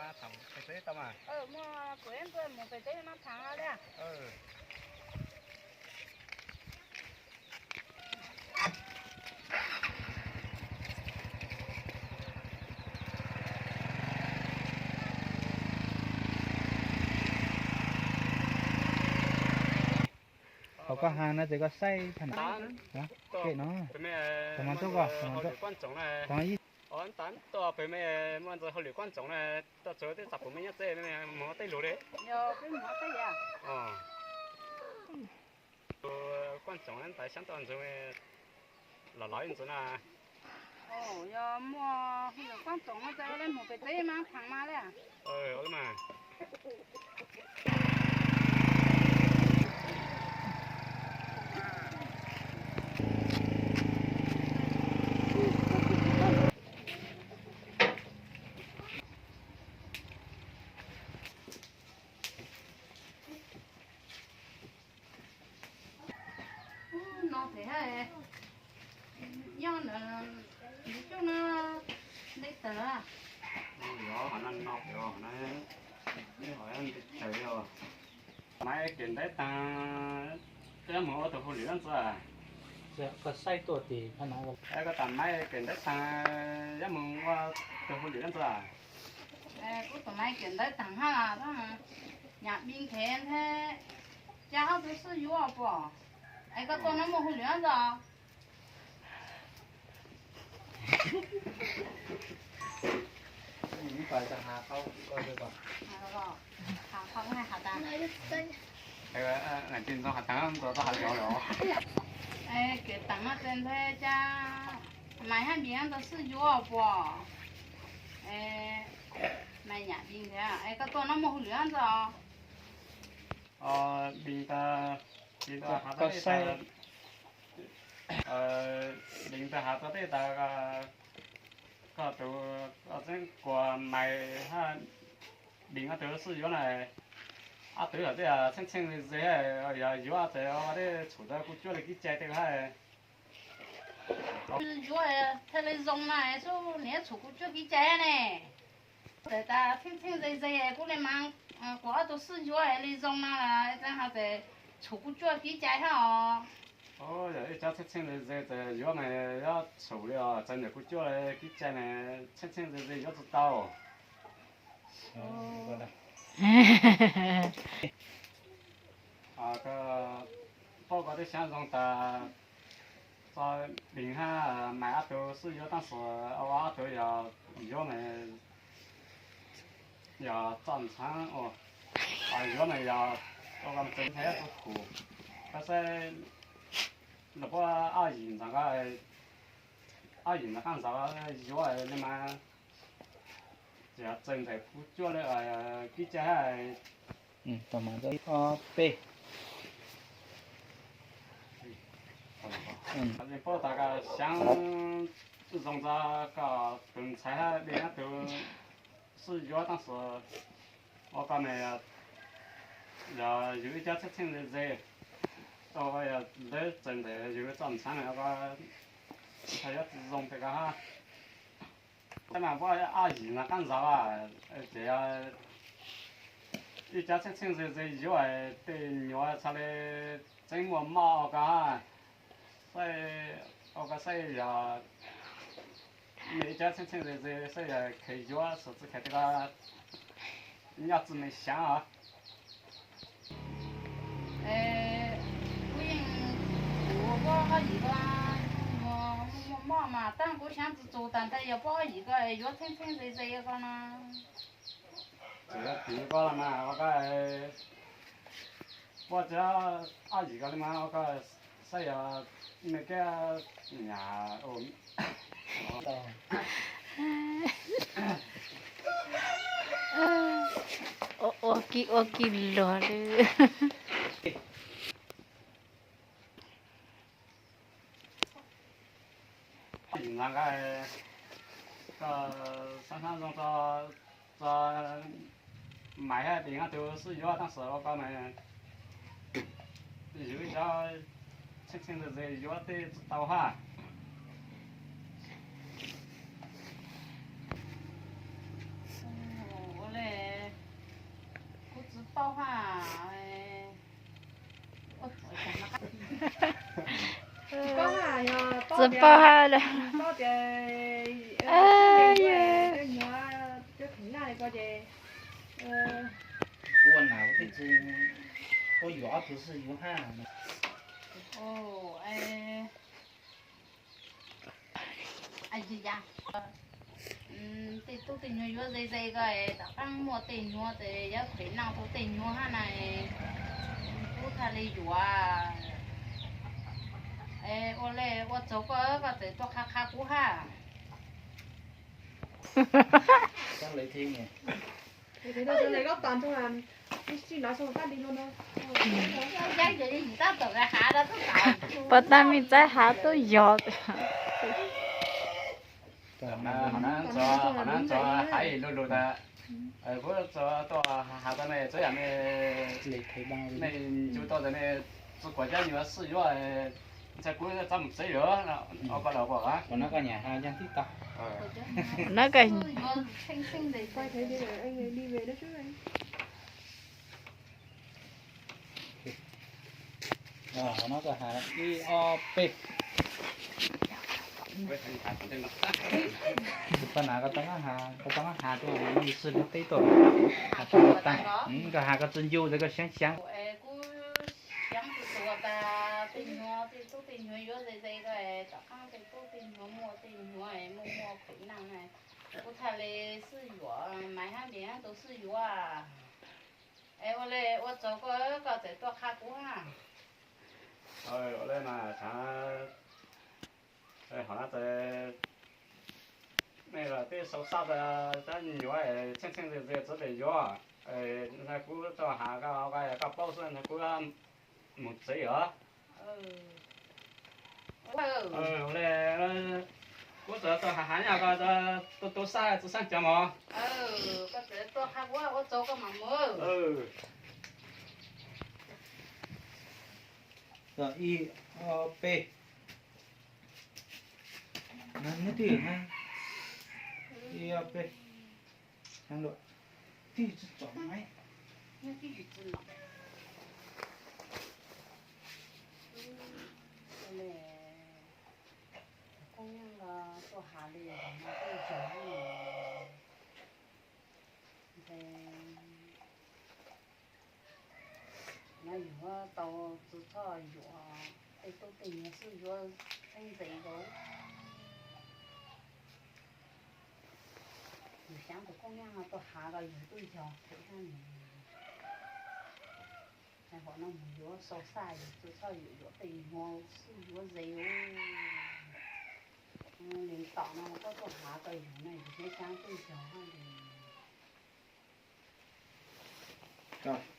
Pem teb tau mas. Muaj kuv ib tug mus pem teb no thav li. Hauv koj hav no ces koj saib tag nrho. Kem no, tag mas tuaj koj, tag mas tuaj. Tag mas ib. Ov, tas tuaj pem me muaj ntxawg hauj lwm koj ntsoov na, tuaj txog tej txaj puv me nyob txej, mus tej lug li. Koj ntsoov ntawd xyab tuaj ntsoov los los ib ntxwv na. Yog muaj hauj lwm koj ntsoov no ces mus pem teb mas thav mas li. No pem hab, nyob ntawd, ntiv cuj no ntev tawm. Maiv kev ntaub taag, koj yuav moog ua tug hauj lwm dlaab tsi? Koj saib tuaj tim, koj tas Maiv kev ntaub taag, yuav moog ua tug hauj lwm dlaab tsi? Kuv tus Maiv kev ntaub taag hab, nyam Npis Khev thiab Cab ob tug sib yuav puas? Es koj tuaj no muaj hauj lwm dlaab tsi? Kev taag no ces nthe Cab, Maiv hab Npis ntawd sib yuav puas? Maiv nyam Npis thiab, es koj tuaj no muaj hauj lwm dlaab tsi? Npis ntawd, Npis ntawd has tau tej tas, Npis ntawd has tau tej tas, koj tus, koj tseeb kuas Maiv hab Npis ob tug sib yuav na, ob tug yog tej txheej txheej ze ze, yog yuav tes ua tej txhum tau kuv cuab li kib cai tej hab. Yuav thiaj li zoo na, xub niam txhum kuv cuab kib cai ne. Tes tas txheej txheej ze ze kuv li mas, kuv ob tug sib yuav li zoo no, txeev hab tes txhum kuv cuab kib cai hab os. Yog ib cov txheej txheej ze ze tes yuav mas yuav txhum li os, txeev ntawm kuv cuab kib cai mas txheej txheej ze ze yuav tsi tau. Paub koj tej xyab zoo tas, txo Npis hab Maiv ob tug sib yuav tab sis ob tug yog yuav mas yog txom ntxhaav, yuav mas yog ua txeev ntxhais tus khum. Koj saib, lawv puab ob yim ntxhais, ob yim ntxhais qaab ntxhais yuav li mas, txeev ntawm kuv cuab li kib cai hab. Ob peb. Paub tas koj xyab zoo tas koj tus ntxhais hab Npis ob tug sib yuav tab sis ua koj mas yog yug ib cov txheej txheej ze ze, ua koj yog lawv txeev ntawm yug txom ntxhaav mas ua koj yuav tsi zoo tes koj hab. Tab mas puab ob yim no qaab ntxhais ces ib cov txheej txheej ze ze yuav tej nyuam txhaj li tseeb muaj mob ua koj hab. Saib, ua koj saib yog nej ib cov txheej txheej ze ze saib yog kheev yuav xwb tsi kheev tes koj nyob tsi me xyaav os. Kuv yeej, kuv puab ob yim ko muaj mob mas tab kuv xyaav tsi txug tas ntag yog puab ob yim ko yuav txheej txheej ze ze ko no. Txawm yog tiv ko los mas ua koj, puab cov ob yim ko li mas ua koj saib yog me kab nyam ua kib ua kib luag li. Koj xav hnab zoo tso, tso Maiv hab Npis ob tug sib yuav tab sis ua koj mas yug ib cov txheej txheej ze ze yuav tej tsi tau hab. Pog ha lawm. Ua na, ua tej tsis, ua yuav ob tug xwb yuav haj. Tej tub tej nyuag yuav ze ze ko, tom qab muaj tej nyuag ces yuav khuv neej rau tej nyuag hab na, kuv thiaj li yuav. Ua le ua tsaug koj, koj txawm tuaj qha qha kuv hab. Pog tag me txaib hav tuaj yog. Qhov no txog hav ib lug lug tas, kuv txog tuaj hav tau ne, txhua yam ne, nej ncu tau tas ne, txug kuam cov nyuag xwb yuav, ntshai kuv txhob mus tsev yuav, ob pab los pom. Ib ob peb. Koj na, koj tau nab has tuaj, xwb lub teb tuaj, has tau tag, koj has koj tsi ncu tas koj xyaav xyaav. Kuv xyaav txhua txhua tas tej nyuag tej tub tej nyuag yuav ze ze ko, tom qab tej tub tej nyuag muaj tej nyuag muaj muaj khuv neej na, kuv thiaj li xwb yuav, Maiv hab Npiam hab tau xwb yuav. Es ua le ua tsaug koj, koj txawm tuaj qha kuv hab. Ua le na, hov no ces nej los twb sau xaj tas cov nyuam nyuam tsheej tsheej ze ze txawv pem yuav, kuv tau has koj, koj paub xwb, kuv mus tsev os. Ua le, kuv txawm tau has has nyaj koj, tu tu xaj txhua xeeb cov mog. Ib ob peb. Neb twb, ib ob peb. Twb tsis tsom maiv. Koob Yeej tuaj has li no tej zaug, no yus tau tsi txhob yuav tej tub tej nyuag xwb yuav txheeb ntse rau. Yus xyaav tus Koob Yeej no tuaj has ko yus twb yog phem hab. Hov no mus yuav sau xaj yus tsi txhob yuav tej nyuag xwb yuav ze. Li tom no koj tuaj has ko yus no yus xyaav xyaav twb yog hab li.